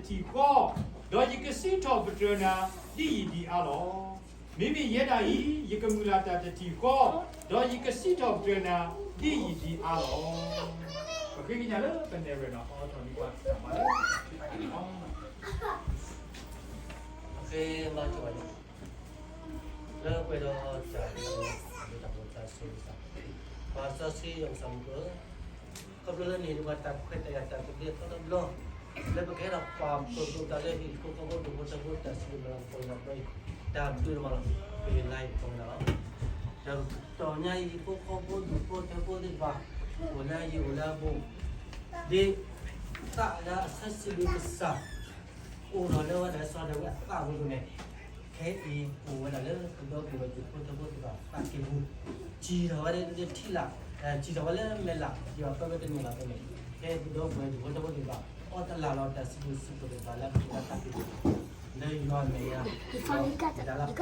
တထံၣ်ဃီ, ဒီးယကစံးထီၣ်ပတြၢၤနၤ ဒ်ယံာ်ဒ်အါလီၤ. မ့မ့ၢ်ယဲဒၣ်အံၤ ယကမုၢ်လၢ်တၢ်တထံၣ်ဃီ, ဒီးယကစံးထီၣ်ပတြၢၤနၤ ဒ်ယံာ်ဒ်အါလီၤ. ပဃ့ကညးလၢပနဲၣ်ရွဲၣ်နီၤ အီထီၣ်န့ၢ်ပှၤတၢ်မၤလၢ အဃ့ဘါထီၣ်ဘၣ်န့ၣ် လၢပှဲၤဒီးတၢ် တၢ်ဖိတၢ်ဆိကစၢ်, ပှၤစီဆှံယွၤကစၢ်မုၢ်ကျၢၢ်, ခီဖျိလၢနဟ့ၣ်ဒံးပှၤတၢ်ခွဲးတၢ်ယာ်တၢ်သဘျ့အသီတဘျီ, လၢပကဟဲဒီးပာ်ဖှိၣ်သကိးသးလၢဟံၣ်ဖိဃီဖိဒူၣ်ဖိထၢဖိတၢ်စံးဘျုးမၤလၤကပီၤယွၤအဘျီအံၤ, တၢ်ဘျုးဒိၣ်မးလီၤ. ပလၢယဖီၣ်ဝဲဒၣ်လီၤ. တၢ်ကတီၢ်ညါအံၤဟံၣ်ဖိဃီဖိဒူၣ်ဖိထၢဖိသ့ၣ်တဖၣ် အိၣ်လၢအယံၤအိၣ်လၢအဘူး ဒ်သးလၢအဆၢစံးဘျုးကစၢ် အိၣ်ဒီးလၢဝဲဒၣ်စီၤဒၤဝံးအသးအပူၤန့ၣ်, ခဲအံၤအိၣ်ဝဲဒၣ်လၢပဒီပုၢ်ဝဲၢ်ဒူၣ်ဖိထၢဖိသ့ၣ်တဖၣ်အသးကံၢ်ပူၤ, စံၣ်ထီၣ်ဝဲဒၣ်လၢထံလာ်, စံၣ်ထီၣ်ဝဲလၢမဲာ်လး ယွၤပၢဝဲတန့ၢ်လီၤအဃိန့ၣ်, ခဲအံၤပဒီပုၢ်ဝဲၢ်ဒူၣ်ဖိထၢဖိသ့ၣ်တဖၣ် အီတလၢ်လီၤတၢ်စံးဘျုးစံးဖှိၣ်သ့ၣ်တဖၣ်လၢပကသးကံၢ်ပူၤ လၢ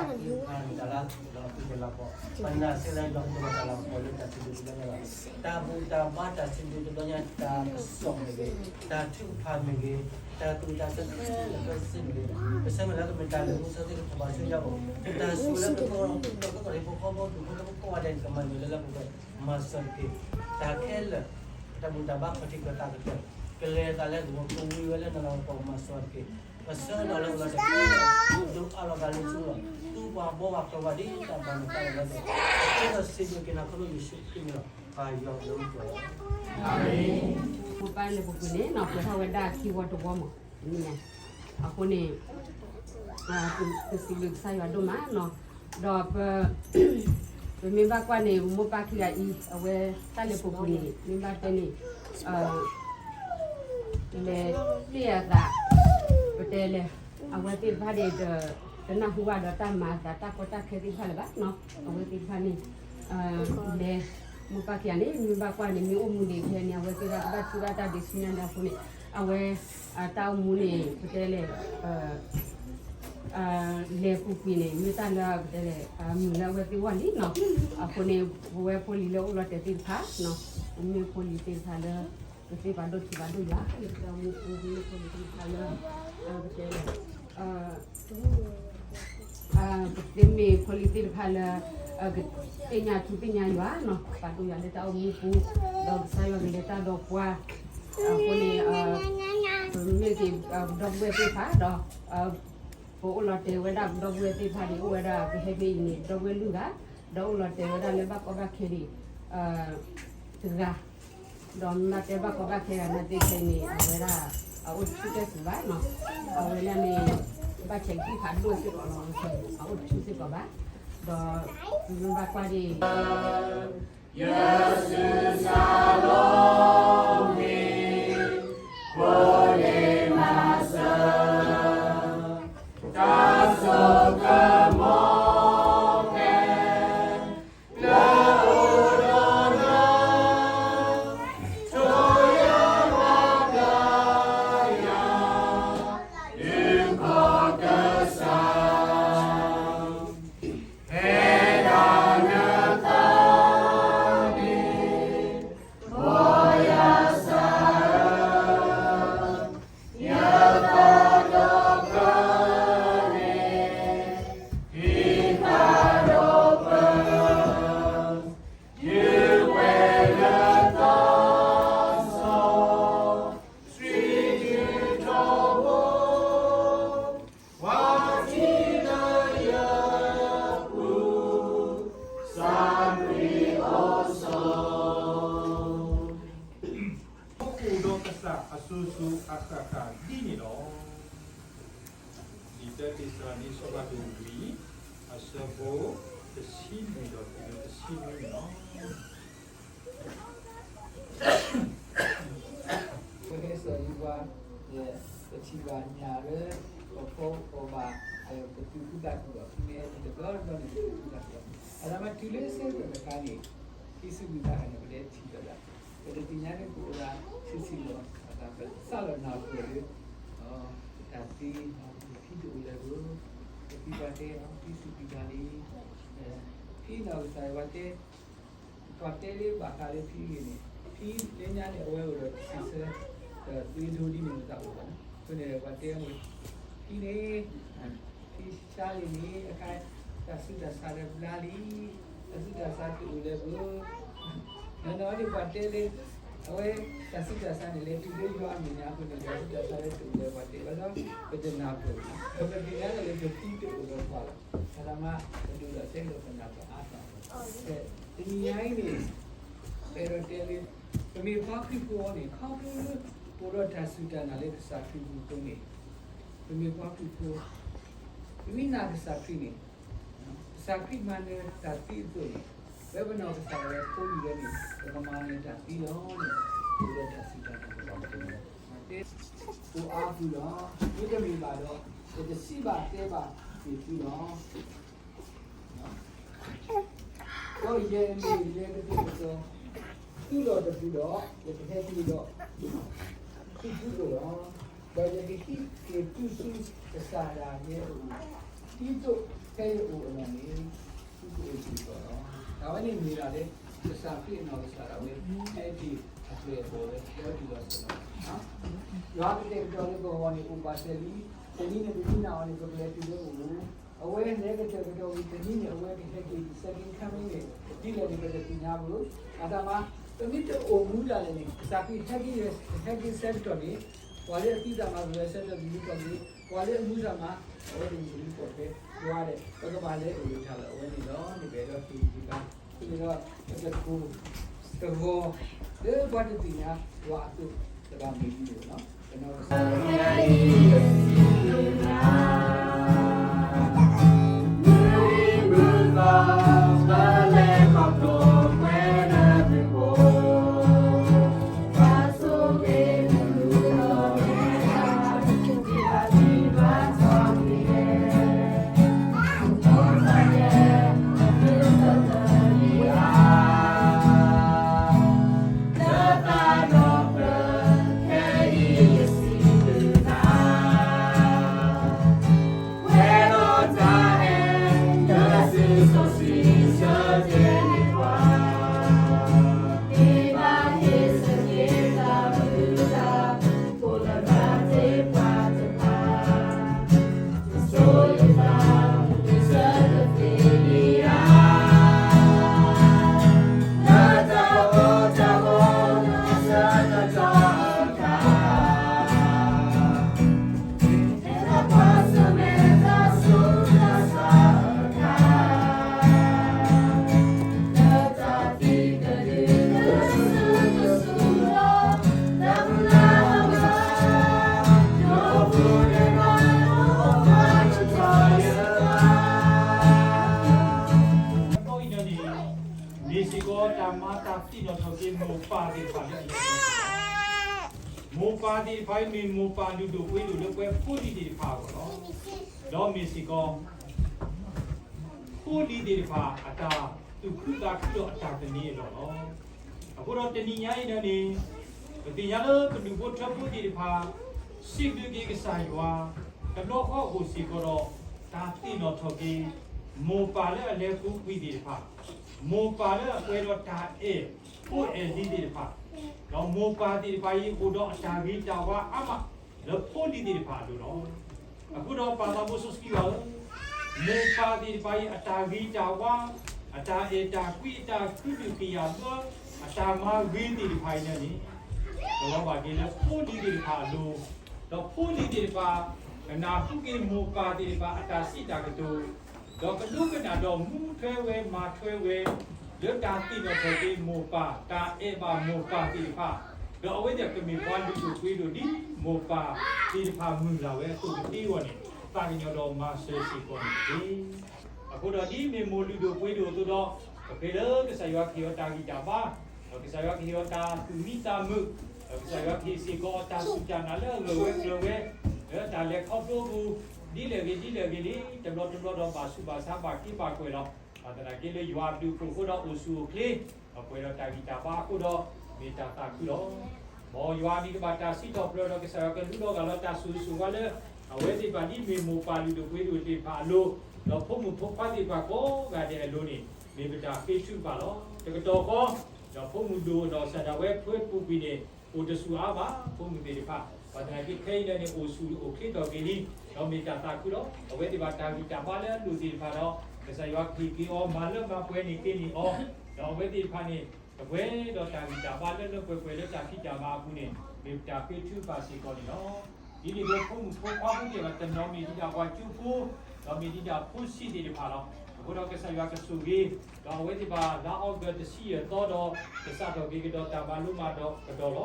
ယွၤအမဲာ်ညါ, ဒီးမတၤလၢပာ်က့ၤပှၤ မတၤလၢလီၤပူၤလီၤပှီၢ်, ပနာ်စ့လၢယွၤကတဲာ်ကတီၤလီၤပှီၢ်လၢတၢ်စံးဘျုးတဘျီညါလီၤ. တၢ်ဘူၣ်တၢ်ဘါတၢ်စံးဘျုးတဘျီညါ တၢ်ကစီၣ်မ့ၢ်ဂ့ၤ, တၢ်ထုကဖၣ်မ့ၢ်ဂ့ၤ, တၢ်သူၣ်တၢ်သးခဲလၢာ်ခဲဆ့မ့ၢ်ဂ့ၤ, ကဆၢမုၢ်လၢ်လၢကမ့ၢ်တၢ်လၢမူဆိသ့ၣ်ကထီၣ်ဘၣ်ဆူညါအီၤ, တၢ်ဆိၣ်လၢကတီၢ်ကတီၢ်ဟံၣ်ဖိဃီဖိဒူၣ်ဖိထၢဖိကိးဂၤဒဲးန့ၣ် ကမၤနၢၤလၢလၢပှဲၤပှဲၤ မၤစၢၤတက့ၢ်. တၢ်ခဲလၢာ် တၢ်ဘူၣ်တၢ်ဘါခီၣ်ထံးခီၣ်သးကတၢၢ် ကလဲၤသးလၢသဝီ ကဝံၤဝဲလၢနလၤကပီၤ မၤစၢၤတက့ၢ်. ပဆၢဒီးလၢပလီၤတၢ် ဒိးအးလီၤသးလၢသုလီၤ. သူပှၤဘှီပှၤဖျိပှၤဒ်တၢ်ဘၣ်နသးလၢသု, ကဲထီၣ်စံးဘျုးက့ၤနၤခီဖျိယ့ၣ်ၡူးခရံာ်န့ၣ်လီၤ. ပၢ်ယွၤလၢမူခိၣ်လီၤ. မိၢ်ပၢ်လဲၤပူၤကွံာ်န့ၣ်နီၤ ပှဲၤထီၣ်ဝဲဒၣ်ခံဝီတဝီမး, အဃိန့ၣ် ပစံးဘျုးကစၢ်ယွၤဒိၣ်မးနီၤ, ဒီးပ ပမ့ၢ်ဘၣ်ကွၢ်န့ၣ် မိၢ်ပၢ်ခံဂၤအံၤ အဝဲတၢ်လဲၤပူၤကွံာ်န့ၣ် မ့ၢ်ဘၣ်တဲန့ၣ် လဲၤတ့ၢ်အသး ပတဲလဲၣ်, အဝဲသ့ၣ်တဖၣ်န့ၣ် တနၢ်ဟူဘၣ်ဒီးတၢ်မၤအသးတၢ်ကီတၢ်ခဲသ့ၣ်တဖၣ်လၢၤဘၣ်နီၤ, အဝဲသ့ၣ်တဖၣ်န့ၣ် လဲၤ မိၢ်ပၢ်ခံဂၤန့ၣ် မ့ၢ်ဘၣ်ကွၢ်န့ၣ် မ့ၢ်အိၣ်မူဒံးခဲန့ၣ် အဝဲသ့ၣ်တဖၣ်ကဘၣ်ထံၣ်ဘၣ်တၢ်ဒုးဆူညါဒီးအဃိန့ၣ် အဝဲ တၢ်အိၣ်မူန့ၣ် ပတဲလဲၣ် လဲၤပူၤကွံာ်န့ၣ် မ့ၢ်တၢ်လၢပတဲလဲၣ် မုာ်လၢအဝဲသ့ၣ်ဂီၢ်လံနီၤ, အဃိန့ၣ် ပဝဲဖိလံၤလၢအိၣ်လီၤတဲာ်သ့ၣ်တဖၣ် ပမ့ၢ်ဖိလံၤသ့ၣ်တဖၣ်လၢ ပသ့ပာ်ဒိၣ်ထံပာ်ဒိၣ်ယွၤ လၢပမ့ၢ်ဖိလံၤသ့ၣ်တဖၣ်လၢ ပတဲလဲၣ် ပသ့မ့ၢ်ဖိလံၤသ့ၣ်တဖၣ်လၢ ကသ့ၣ်ညါထူသ့ၣ်ညါယွၤနီၤ ပာ်ဒိၣ်ယွၤလၢတၢ်အိၣ်မူပူၤ ဒီးကစၢ်ယွၤကလဲၤတၢ်ဒီးပှၤ အဃိန့ၣ် ပမ့ၢ်က့ၤ ပဒီပုၢ်ဝဲၢ်သ့ၣ်တဖၣ်ဒီး ပအိၣ်လီၤတဲာ်ဝဲဒၣ်ပဒီပုၢ်ဝဲၢ်သ့ၣ်တဖၣ်န့ၣ် အိၣ်ဝဲဒၣ်ပဟဲက့ၤအံၤန့ၣ် ပဒီပုၢ်ဝဲၢ်လွံၢ်ဂၤ ဒီးအိၣ်လီၤတဲာ်ဝဲဒၣ်လၢဘၣ်ကီဘၣ်ခဲန့ၣ် တဂၤ ဒီးမ့ၢ်ဘၣ်တဲဘၣ်ကီဘၣ်ခဲဂၤနာ်သ့ခဲအံၤန့ၣ် အဝဲဒၣ် အအိၣ်တဆူၣ်တဲာ်စူၤဘၣ်နီၤ အဝဲဒၣ်န့ၣ် ဘၣ်ဆဲးကသံၣ်ဖးဒိၣ်စ့ၢ်ကီးလီၤ အအိၣ်တဆူၣ်စ့ၢ်ကီးဘၣ် ဒီး မ့ၢ်ဘၣ်ကွၢ်ဒ် ယွၤစုစၢ်လီၤမ့ၢ် ဖိလ့ၣ်မၤစၢၤ တၢ်စိကမီၤ လၢအိၣ်ဒီးနၤ ထိၣ်ယၤဘၣ်ဘျါယၤ ဒုးကီၢ်ကစၢ် ဖဲဒၣ်နသးန့ၣ် ဘီယၤစၢ်ဧၢ ယသးဒီဖျၢၣ်န့ၣ် ဟံးဃာ်ဒီးပၢၤ ယပှဲၤလၢသးစီဆှံ တုၤထီဘိ ပှၤထံၣ်လၢယပူၤ စၢ်ခရံာ်အိၣ်ဆိး အိၣ်ဒီးကစၢ်အစိၤစိၤအဃၣ်ဃၣ်ဒ်န့ၣ်လီၤ. လံာ်တၢသ့းစၤလနံ အဆၢဖးဒိၣ်လွံၢ် အဆၢဖိတဆံလွံၢ်ဒီးတုၤလၢတဆံနွံန့ၣ်လီၤ. ပဟဲစိာ်ယူၤပှၤ ပထံၣ်ဘၣ်ညၣ်လၢ ပဖီအီၣ်ဘၣ် ပသူၣ်ခုသးခုဘၣ် ဖဲန့ၣ်တဘျီတဘျီန့ၣ် ပသူၣ်ခုသးခုဘၣ် အသးမ့ၢ်တုၤလၢဆၢကတီၢ်တခါန့ၣ် ဖံစူၣ်မုၢ်သးဟဲန့ၣ် ပတထံၣ်ဘၣ်ဒၣ် ပတသ့ၣ်ညါလၢပအိၣ်ဒၣ်ဆံးဆံးလီၤ အသးပစးလီၤနၢ်ပၢၢ်လၢ တၢ်သ့ ဖံတအိၣ်လၢၤဘၣ် ပသံကွၢ်တဲ ဖံစူၣ်ပံၤသးလံ ဖံနီၢ်ကစၢ်ယွၤတဲ ပှၤတဲလၢဘၣ်ဃးလၢဖံအဂ့ၢ်န့ၣ် ဖံလၢညါန့ၣ် အဝဲအိၣ်ဒီးတၢ်စံးဆၢ ဒီးသွံၣ်ဒိၣ်ဒ်န့ၣ်မတၤအိၣ်ဘၣ်န့ၣ် န့ၣ်ပှၤတဲဝဲ, ထံန့ၣ်, ထံဆါလံန့ၣ် အခါ တၢ်ဆူးတၢ်ဆါဒီးဘျါလံ, တၢ်ဆူးတၢ်ဆါတအိၣ်လၢၤဘၣ်. နီၢ်နီၢ်ဒ်ပှၤတဲလၢ အဝဲ တၢ်ဆူးတၢ်ဆါန့ၣ် လဲၤတုၤလၢယွၤအမဲာ်ညါအဃိန့ၣ် တၢ်ဆူးတၢ်ဆါလၢတအိၣ်လၢၤပှၤတဲဝဲဒီး ပတနၢ်ပၢၢ်ဘၣ်. ပသ့ၣ်ညါလၢပထံတအိၣ်ဒီးပှၤလီၤ. အဃိသတးမး ပဒိၣ်ဒီးဆဲးကဒီးပနၢ်ပၢၢ်အါထီၣ်, တနံၤညါအံၤန့ၣ် ပအဲၣ်ဒိးတဲလၢ ပမ့ၢ်ပှၤခရံာ်ဖိအံၤန့ၣ် ခီဖျိလၢ ပအိၣ်ဒီးတၢ်စူၢ်တၢ်နာ်လၢကစၢ်ခရံာ်အပူၤအဃိန့ၣ်, ပမ့ၢ်ပှၤခရံာ်ဖိ, ပမ့ၢ်နာ်ကစၢ်ခရံာ်န့ၣ်, ကစၢ်ခရံာ်မၤနၢၤတၢ်သံအသိးန့ၣ်, ပဝဲပနီၢ်ကစၢ်ဒၣ်ဝဲဖိလံၤလၢန့ၣ် ပကမၤနၢၤတၢ်သံလီၤန့ၣ်, ပအိၣ်ဒီးတၢ်စူၢ်တၢ်နာ်လၢ ပအိၣ်အါပူၤလီၤ. မ့တမ့ၢ်ဘၣ်ဒီး ပတစံးဘၣ်တဲဘၣ်န့ၣ်သုလီၤ. ဒီးယမ့ၢ်လဲၤကတဲာ်ကတီၤ သုလီၢ်တပူၤဒီး ယကဟဲက့ၤဒီး သုဖုအိၣ်လီၤ. ဒီးယကဟံးက့ၤသုဆူကစၢ်ဒၣ်ယဲအအိၣ်, ဒ်သိးဖဲယအိၣ်အလီၢ်န့ၣ် သုကအိၣ်စ့ၢ်ကီးလီၤ. တၢ်ဝဲန့ၣ်မ့ၢ်ဒၣ်လၢ ကစၢ်ခရံာ်အနီၢ်ကစၢ်ဒၣ်ဝဲ ဟဲက့ၤအပျဲၢ်အဘီၣ်လၢ ဒီတုၤလီၤဆီလီၤ. ယွၤကတဲာ်ကတီၤလၢပဂီၢ်န့ၣ် အိၣ်ပာ်စၢၤလံ, တနံၤန့ၣ် ပမ့ၢ်နာ်အီၤန့ၣ် ပကလဲၤတုၤလၢအအိၣ် အဝဲလဲၤကတဲာ်ကတီၤဝံၤ တနံၤန့ၣ် အဝဲကဟဲက့ၤ second coming န့ၣ် ဒ်လဲၣ်န့ၣ် ပတသ့ၣ်ညါဘၣ်. အဃိသတးမး ပမ့ၢ်တအိၣ်မူဒၣ်လဲာ်န့ၣ် ကစၢ်ခရံာ်ဟဲက့ၤ ဟဲက့ၤဆၢကတီၢ်န့ၣ် ပှၤလၢအသံတၢ်မၤကရၢဆၢထၢၣ်ကမူထီၣ်က့ၤ, ပှၤလၢအမူတၢ်မၤ အဝဲတမုၢ်တမူကီၢ်ခဲ ယွၤဒီး ပကဘၣ်လဲၤအိၣ်လၢထးလၢအဝဲန့ၣ်လီၤ. န့ၣ်ပအဲၣ်ဒိးဟ့ၣ်ဂံၢ်ဟ့ၣ်ဘါ သုန့ၣ်ဒီးတကိးတဂီၤ လၢပှၤတသ့ၣ်ညါယွၤအသိး တဘၣ်မုာ်ဒ်န့ၣ်လီၤ. ပနီၢ်ကစၢ် အံၤန့ၣ် မ့ၢ်စ့ၢ်ကီးတၢ်မၤတၢ်သ့ၣ်နီၣ်ထီၣ်က့ၤမိၢ်ပၢ်သ့ၣ်တဖၣ်လၢအလဲၤခီဖျိလီၤ. မိၢ်ပၢ်သ့ၣ်တဖၣ်အံၤမ့ၢ်မိၢ်ပၢ်လုၢ်ဒိၣ်ပှ့ၤဒိၣ်လၢပဝဲဖိလံၤသ့ၣ်တဖၣ်အဂီၢ်လီၤ. ဒီးမ့ၢ်စ့ၢ်ကီး ဖိလံၤသ့ၣ်တဖၣ်အတၢ်သူၣ်ခုသးခုဒီးအတၢ်သန့ၤအလီၢ်လီၤ. အဃိဒီးတနံၤညါအံၤန့ၣ် ပသ့ၣ်ညါလၢပဒူၣ်ဖိထၢဖိသ့ၣ်တဖၣ် စံးဘျုးက့ၤကစၢ်ယွၤ တဘျီဃီအဂီၢ်စ့ၢ်ကီးဒီး တၢ်သ့ၣ်နီၣ်ထီၣ်က့ၤ မိၢ်ပၢ်လၢအလဲၤပူၤကွံာ်သ့ၣ်တဖၣ်, မိၢ်ပၢ်လၢအပှဲၤဒီးတၢ်အဲၣ်ဖိအဲၣ်လံၤသ့ၣ်တဖၣ်, ဒီးမိၢ်ပၢ်သ့ၣ်တဖၣ်အံၤအိၣ်ဒီးအတၢ်ဂ့ၤတၢ်ဝါအါမး လၢဖိလံၤသ့ၣ်တဖၣ်အလိၤလီၤ. အဃိဒီးပၢ်သးဘိစီဆှံယွၤဧၢ, မိၢ်ပၢ်သ့ၣ်တဖၣ်အံၤအတၢ်ဂ့ၤတၢ်ဝါ, အတၢ်အဲၣ်တၢ်ကွံ အတၢ်ခုဒုၣ်ကယာ်ဘၢ, အတၢ်မၤဂ့ၤသ့ၣ်တဖၣ်အံၤန့ၣ်န့ၣ် ကလီၤဘၣ်က့ၤလၢဖိလံၤသ့ၣ်တဖၣ်အလိၤ, ဒီးဖိလံၤသ့ၣ်တဖၣ် ကနၢ်ဟူက့ၤမိၢ်ပၢ်သ့ၣ်တဖၣ်အတၢ်စံးတၢ်ကတိၤ, ဒီးကဒိကနၣ်ဒီးမူထွဲဝဲမၤထွဲဝဲ လၢတၢ်သ့ၣ်နီၣ်ထီၣ်က့ၤမိၢ်ပၢ်, တၢ်အဲၣ်ဘၣ်မိၢ်ပၢ်သ့ၣ်တဖၣ်, ဒီးအဝဲသ့ၣ်ကမ့ၢ်ပှၤလုၢ်ဒိၣ်ပှ့ၤဒိၣ်ဒ်မိၢ်ပၢ်သ့ၣ်တဖၣ်မုၢ်လၢ်ဝဲအသိးကသ့အဂီၢ်န့ၣ် သးကညီၤဒီးမၤစၢၤစ့ၢ်ကီးန့ၣ်တက့ၢ်. အဃိဒီးဒ်မ့ၢ်မိၢ်လုၢ်ဒိၣ်ပှ့ၤဒိၣ်အသိးဒီး ပဃ့လၢကစၢ်ယွၤကဟ့ၣ်အီၤတၢ်ဂံၢ်တၢ်ဘါ, ဒီးကစၢ်ယွၤကဟ့ၣ်အီၤတၢ်သူၣ်မံသးမုာ်, ဒီးကစၢ်ယွၤကဟ့ၣ်စ့ၢ်ကီးအီၤတၢ်စူၢ်တၢ်နာ်လၢအဂၢၢ်ဝဲကျၢၤဝဲ, လၢတၢ်လဲၤခီဖျိပူၤ ဒ်လဲၣ်ဂ့ၤဒ်လဲၣ်ဂ့ၤန့ၣ် တဘျီတဘျီဒီးဘၣ်ဆူးဘၣ်ဆါဘၣ်က့ဘၣ်ကွဲးလီၤ. ဘၣ်သနာ်က့လၢယွၤအဘျုးအဖှိၣ်အဃိဒီးအိၣ်ဆူၣ်အိၣ်ချ့, ဒီးပှဲၤဒီးတၢ်ဂံၢ်တၢ်ဘါအဃိဒီး မ့ၢ်တၢ်သးခုလီၤ. မ်ယွၤအမံၤကဘၣ်တၢ်စံးထီၣ်ပတြၢၤဒီးကစၢ်ယွၤကလူလီၤဂာ်လီၤတၢ်ဆိၣ်ဂ့ၤဆိၣ်ဝါလၢ အဝဲသ့ၣ်တဖၣ်ဒ်မ့ၢ်မိၢ်ပၢ်လုၢ်ဒိၣ်ပှ့ၤဒိၣ်သ့ၣ်တဖၣ်အလိၤ, ဒီးဖိမုၣ်ဖိခွါသ့ၣ်တဖၣ်ကိးဂၤဒဲးအလိၤန့ၣ် မ့ၢ်ပတၢ်ဃ့ထုကဖၣ်လီၤ. တကတီၢ်ဃီ ဒီးဖိမုၣ်ဒိၣ်အနီၢ်ကစၢ်ဒၣ်ဝဲထွဲပူၤကွံာ်န့ၣ် အိၣ်တဆူၣ်အါဘၣ် ဖိမုၣ်သ့ၣ်တဖၣ် ပှၤသနာ်က့ခဲအံၤဒၣ်န့ၣ် အိၣ်ဆူၣ်အိၣ်ချ့ထီၣ်က့ၤလံ, ဒီးမ့ၢ်တၢ်သးခုလီၤ. အဝဲသ့ၣ်တဖၣ်တၢ်ဂံၢ်တၢ်ဘါလၢအလိၣ်သ့ၣ်တဖၣ်ဒီး ကစၢ်ယွၤကဟ့ၣ်က့ၤအီၤ မၤလၢမၤပှဲၤန့ၢ်က့ၤန့ၢ်အီၤ, ဒီးအဝဲသ့ၣ်တဖၣ်န့ၣ် ပှဲၤဒီးတၢ်ဂံၢ်တၢ်ဘါလၢလၢပှဲၤပှဲၤလၢတၢ်ဖံးတၢ်မၤအပူၤန့ၣ် မ့ၢ်ပတၢ်ဃ့ထုကဖၣ်စ့ၢ်ကီးန့ၣ်လီၤ. ဒ်န့ၣ်အသိး ဖိမုၣ်ဖိခွါဖိသ့ၣ်တဖၣ် တနီၤမ့ၢ်ဒံးဒၣ်ပှၤကၠိဖိ, ဒီးမ့ၢ်ဒံးဒၣ်ဖိဆံးသ့ၣ်တဖၣ်လီၤ. အဃိဒီးကစၢ်ယွၤကဆိၣ်ဂ့ၤ, ဒီးအဝဲသ့ၣ်တဖၣ်လါအီကူးတဆံယဲၢ်သီဒီး ကစးထီၣ်က့ၤကဒီးတၢ်မၤလိမၤကဒီးလီၤ.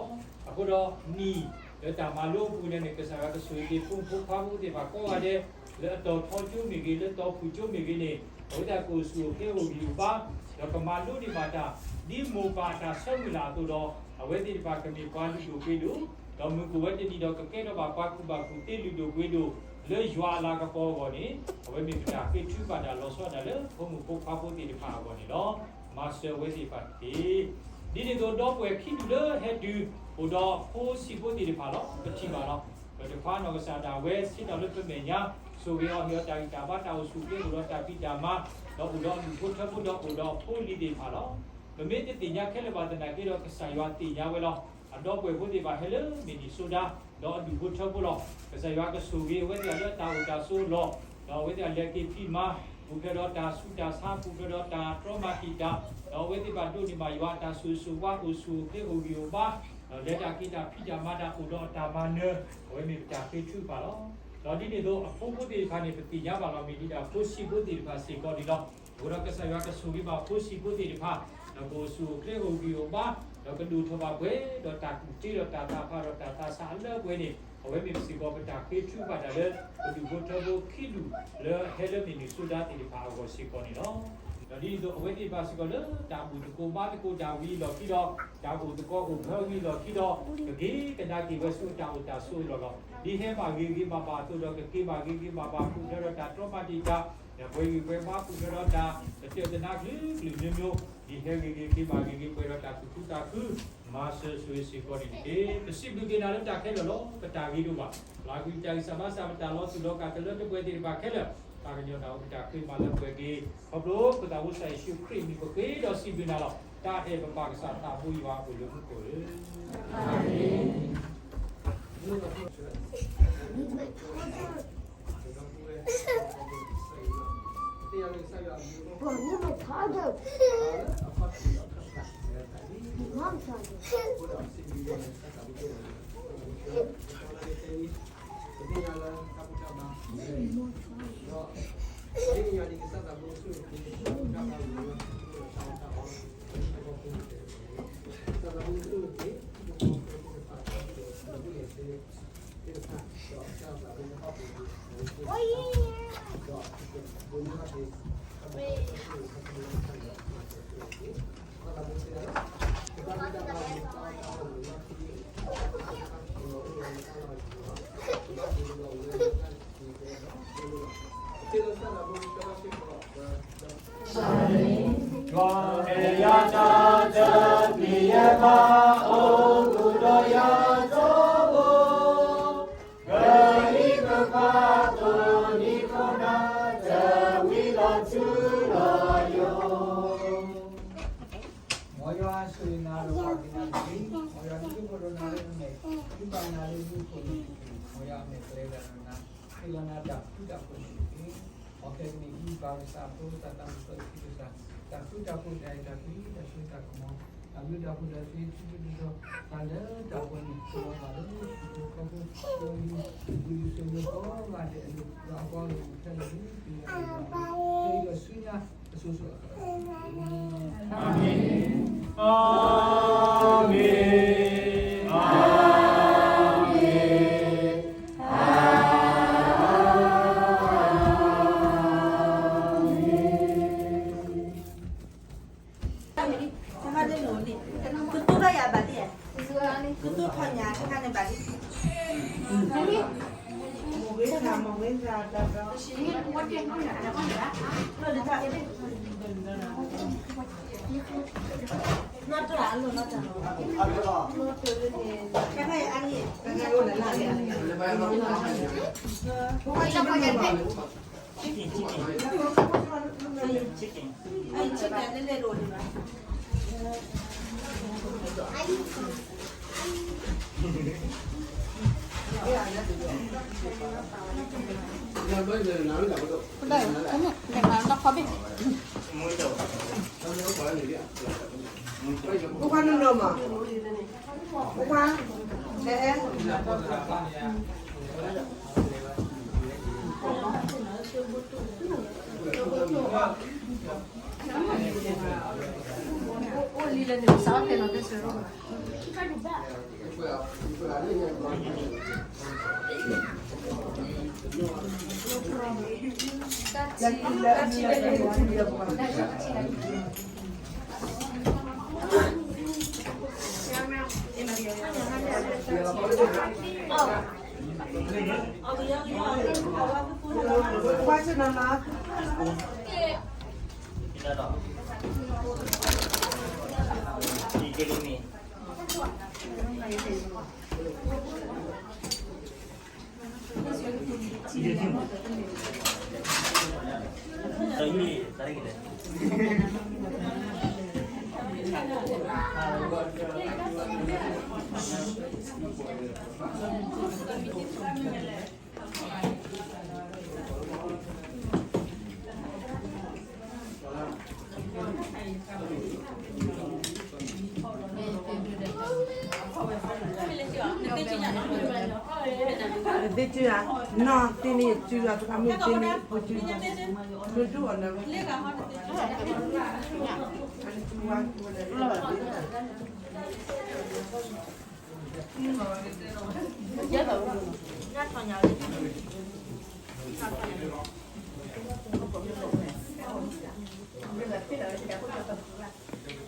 အဃိဒီးနံၣ်လၢတၢ်မၤလိအပူၤန့ၣ်န့ၣ် ကစၢ်ယွၤကဆိၣ်ဂ့ၤက့ၤဖိမုၣ်ဖိခွါဖိသ့ၣ်တဖၣ်ကိးဂၤဒဲး လၢအတီၤထီကၠိမ့ၢ်ဂ့ၤ လၢတီၤဖုၣ်ကၠိမ့ၢ်ဂ့ၤန့ၣ် အဝဲသ့ၣ်ကအိၣ်ဆူၣ်အိၣ်ချ့အိၣ်ဂံၢ်အိၣ်ဘါ, ဒီးကမၤလိန့ၢ်ဘၣ်တၢ် ဒ်မိၢ်ပၢ်အတၢ်ဆၢမုၢ်လၢ်အသိးဒီး အဝဲသ့ၣ်တဖၣ်ကမ့ၢ်ပှၤလုၢ်ဒိၣ်ပှ့ၤဒိၣ်, ဒီးမုၢ်ကအိၣ်ဝဲတနံၤဒီးကကဲထီၣ်ဘၣ်ပှၤကူၣ်ဘၣ်ကူၣ်သ့လုၢ်ဒိၣ်ပှ့ၤဒိၣ် လၢယွၤအလၤကပီၤအဂီၢ်န့ၣ် အဝဲမ့ၢ်ပတၢ်ဃ့ထုကဖၣ်တၢ်လီၤဆီဒၣ်တၢ်လၢဖိမုၣ်ဖိခွါဖိသ့ၣ်တဖၣ်အဂီၢ်န့ၣ်လီၤ. မၤစၢၤအဝဲသ့ၣ်တဖၣ်တက့ၢ်. ဒ်န့ၣ်အသိး ဒီပုၢ်ဝဲၢ်ခံဒူၣ်လၢဟဲတုၤ အိၣ်ဒီးဖိဆံးဖိသ့ၣ်တဖၣ်လီၤ. ပထံၣ်ဘၣ်နီၢ်ကစၢ်ဒၣ်ဝဲ ဆ့ၣ်နီၤလၢပမဲာ်ညါ ဆိၣ်ဂ့ၤအီၤ ဟ့ၣ်အီၤတၢ်ဂံၢ်တၢ်ဘါ တၢ်အိၣ်ဆူၣ်အိၣ်ချ့ အိၣ်ဒီးတၢ်ဖံးတၢ်မၤ, ဒီးအိၣ်ဒီးအဒူၣ်ဖိထၢဖိဒီးအိၣ်ဒီးအဖိအလံၤသ့ၣ်တဖၣ်လီၤ. ပမ့ၢ်တသ့ၣ်ညါခဲလၢာ်ဘၣ်သနာ်က့ဒီး ကစၢ်ယွၤသ့ၣ်ညါဝဲလီၤ. အဒီပုၢ်ဝဲၢ်ဖိသ့ၣ်တဖၣ်ဟဲလၢမ့ၢ်နံၣ်စိဒါ ဒီးအဒူၣ်ဖိထၢဖိလီၤ. ကစၢ်ယွၤကဆိၣ်ဂ့ၤအဝဲသ့ၣ်လၢအတၢ်အိၣ်တၢ်ဆိးအလီၢ်, ဒီးအဝဲသ့ၣ်အလဲၤက့ၤဖံးမၤ ပူၤဖျဲးဒီးတၢ်ဆူးတၢ်ဆါ ပူၤဖျဲးဒီးတၢ်တြီမၤတံာ်တာ်, ဒီးအဝဲသ့ၣ်တဖၣ်ဒိးန့ၢ်ဘၣ်ယွၤအတၢ်ဆိၣ်ဂ့ၤဆိၣ်ဝါ အိၣ်ဆူၣ်အိၣ်ချ့အိၣ်ဂံၢ်အိၣ်ဘါ, ဒီးလဲၤတၢ်က့ၤတၢ်ဖံးတၢ်မၤတၢ်အိၣ်ဒီးအတၢ်မၤနၢၤ, အဝဲမ့ၢ်ပတၢ်ဃ့ထုကဖၣ်လီၤ. ဒီးဒ်န့ၣ်အသိး အဖိဖိသ့ၣ်တဖၣ်န့ၣ် ပသ့ၣ်ညါဘၣ်လီၤ မ့ၢ်ဒံးဒၣ်ဖိဆံးဖိသ့ၣ်တဖၣ်စ့ၢ်ကီးန့ၣ်လီၤ. အဃိဒီးကစၢ်ယွၤကဆိၣ်ဂ့ၤဘၣ်ဖိဆံးဖိသ့ၣ်တဖၣ်, ဒီးကအိၣ်ဆူၣ်အိၣ်ချ့အိၣ်ဂံၢ်အိၣ်ဘါ, ဒီးကဒိၣ်ထီၣ်ဘၣ်ပှဲၤဒီးတၢ်ကူၣ်သ့ဒီးတၢ်သးဖးဒီးတၢ်သးဆးအလၢအပှဲၤန့ၣ် အဝဲမ့ၢ်စ့ၢ်ကီးပတၢ်ဃ့ထုကဖၣ်တၢ်လၢ ပဒူၣ်ဖိထၢဖိခံဒူၣ် လၢဟဲလၢမ့ၢ်နံၣ်စိဒါသ့ၣ်တဖၣ်အဂီၢ်စ့ၢ်ကီးန့ၣ်လီၤ. ဒီးဒ်န့ၣ်အသိး အဝဲသ့ၣ်တဖၣ်စ့ၢ်ကီးလၢတၢ်ဘူၣ်သကိးဘါသကိးတၢ်ဝံၤအလီၢ်ခံဒီး တၢ်အိၣ်သကိးအိၣ်ဖျဲၣ်ဝံၤအလီၢ်ခံဒီး ကက့ၤကဒါက့ၤဝဲဆူအတၢ်အိၣ်တၢ်ဆိးအလီၢ်လီၤ. ဒ်ဟဲဘၣ်ဂ့ၤဂ့ၤဘၣ်ဘၣ်အသိးဒီး ကက့ၤဘၣ်ဂ့ၤဂ့ၤဘၣ်ဘၣ် ပူၤဖျဲးဒီးတၢ်တြီမၤတံာ်တာ်, ပှဲၤဂံၢ်ပှဲၤဘါ ပူၤဖျဲးဒီးတၢ်တတၢာ်တနါကလုာ်ကလုာ်မျိုးမျိုး, ဒ်ဟဲဂ့ၤဂ့ၤက့ၤဘၣ်ဂ့ၤဂ့ၤ ပှဲၤဒီးတၢ်သူၣ်ခုသးခု မၤစၢၤဆိၣ်ဂ့ၤစ့ၢ်ကီးန့ၣ်တက့ၢ်. ပစံးဘျုးက့ၤနၤလၢတၢ်ခဲလၢာ်လီၤ. ပတၢ်ဂ့ၤဒိၣ်ဘၣ်, ပျၢ်ကွံာ်တၢ်ဂံၢ်စၢ်ဘါစၢ် ပတၢ်လီၤတူာ်လီၤကာ်တလၢတပှဲၤသ့ၣ်တဖၣ်ခဲလၢာ်, ပၢ်ကညီနၢ်ဟူပတၢ်ဃ့မၤလၢပှဲၤက့ၤ, ခီဖျိပသးဝံၣ်စၢ်ယ့ၣ်ၡူးခရံာ်အမံၤ ပဃ့ဒီးစံးဘျုးနၤလီၤ. တၢ်အဲၣ်ပပၢ်ကစၢ်သးဘိယွၤအပူၤလၢမူခိၣ်ဧၢ, အၤမ့ၣ်. မ်ယွၤဆိၣ်ဂ့ၤနၤဒီးပှၤကညီတက့ၢ်. မ်ယွၤဒုးဒိၣ်ထီၣ်နၤလၢနမဲာ်, ဒုးဘၣ်နၤလၢမူခိၣ်န့ၣ်တက့ၢ်. မ်ယွၤအမဲာ်ကျဲၤဝဲဒၣ်ဒီးနၤ, ဟ့ၣ်လီၤနၤတၢ်ဃူတၢ်ဖိးန့ၣ်တက့ၢ်. အီၣ်ခဲကနံၣ်အံၤ ပၢ်ကစၢ်အဖိ သးတၢ်မုၢ်သီၣ်ခံကစၢ်, တၢ်ဃူတၢ်ဖိး တၢ်အဲၣ်တၢ်ကွံ တၢ်ဆိၣ်တၢ်ကမီၤ, တၢ်ဘျုးတၢ်ဖှိၣ် တၢ်ဆိၣ်ဂ့ၤ ထူထူတီတီ တၢ်လၢတၢ်ပှဲၤန့ၣ် ကလီၤဘၣ်လၢဟံၣ်ဖိဃီဖိ ဖိလံၤ ဝံၤလံၤစၢၤလၢ ကိးဂၤဒဲးအလိၤ ဒီးအကွၢ်လိာ်ခဲလၢာ်န့ၣ် တုၤလၢအဂီၢ် ခဲအံၤဒီးဆူညါ အစိၤစိၤအဃၣ်ဃၣ်, အၤမ့ၣ်, အၤမ့ၣ်, အၤမ့ၣ်, အၤမ့ၣ်. ကတိၤထီၣ်ယၤဘၣ်လံ, ကတိၤထီၣ်ညါတခါန့ၣ်ဘၣ်လံ. ဖိခွါနုာ်နုာ်မး, ဖိခွါ, ဟဲ, အိၣ်လံလၢန့ၣ် စးဖဲလီၤတဲစၢၤ သ့ၣ်တုၤဧါ, နီၢ်သ့ၣ်န့ၣ်တုၤလီၤ တခါမ့ၢ်သ့ၣ်န့ၣ် ပတုၤလီၤ, မ့ၢ်ဒိၣ်အီၤလၢ ညၣ်ထီၣ်ညါလၢညၣ်ထီၣ်ညါလၢ